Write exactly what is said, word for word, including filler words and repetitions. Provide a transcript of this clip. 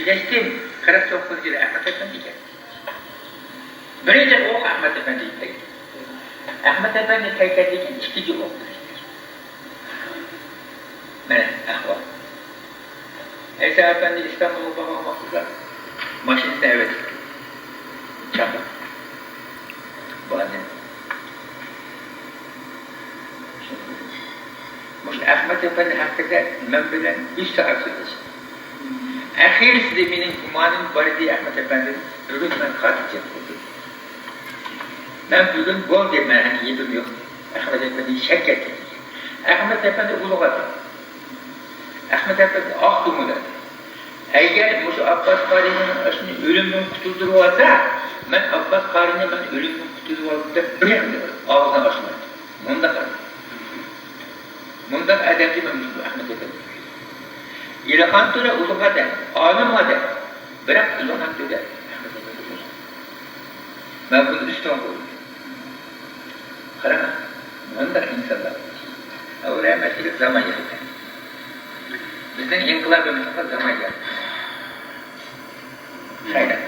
يەتتىنچى، قىرىق توققۇزىنچى يىلى ئەخمەت ئەپەندى كەلدى. بىرىنچى ئوق ئەخمەت ئەپەندىگە تەگدى. ئەخمەت ئەپەندى تەگكەندىن كېيىن ئىككىنچى ئوق بىزگە تەگدى. مانا ئەھۋال. ئەيسا ئەپەندى ئىستانبۇلغا بارغان ۋاقتىدا ماشىنىسىنى ئەۋەتىپتۇ. چاپا. بۇ ئادەم. مۇشۇ ئەخمەت ئەپەندى ھەققىدە مەن بىلەن ئۈچ سائەت سۆزلەشتى. ئەخىرسىدە مېنىڭ گۇمانىم بار ئىدى ئەخمەت ئەپەندىدىن، بۈگۈن مەن خاتىرجەم بولدۇم. مەن بۈگۈن بولدى، مەن ئەمدى گېپىم يوق. ئەخمەت ئەپەندى شەك كەتتى. ئەخمەت ئەپەندى ئۇلۇغ ئادەم. ئەخمەت ئەپەندى ئاق كۆڭۈل ئادەم. ئەگەر مۇشۇ ئابباس قارىنىڭ ئاشۇنى ئۆلۈمدىن قۇتۇلدۇرۇۋالسا، مەن ئابباس قارىنى مەن ئۆلۈمدىن قۇتۇلدۇرۇۋالدىم دەپ بىر ئاغزىنى ئاچمايدۇ. مۇنداق ئادەم. مۇنداق ئادەمدى مەن مۇشۇ ئەخمەت ئەپەندى. ئېلىخان تۆرە ئۇلۇغ ئادەم، ئالىم ئادەم. بىراق ئېلىخان تۆرە ئەخمەت ئەپەندى بولسۇن. مەن بۇنى ئۈستۈن قويدۇم. قاراڭ، مۇنداق ئىنسانلار. ئۇ رەھمەتلىك زامان يارىتقان. بىزنىڭ ئىنقىلابىمىزغا زامان يارىتقان. خەير.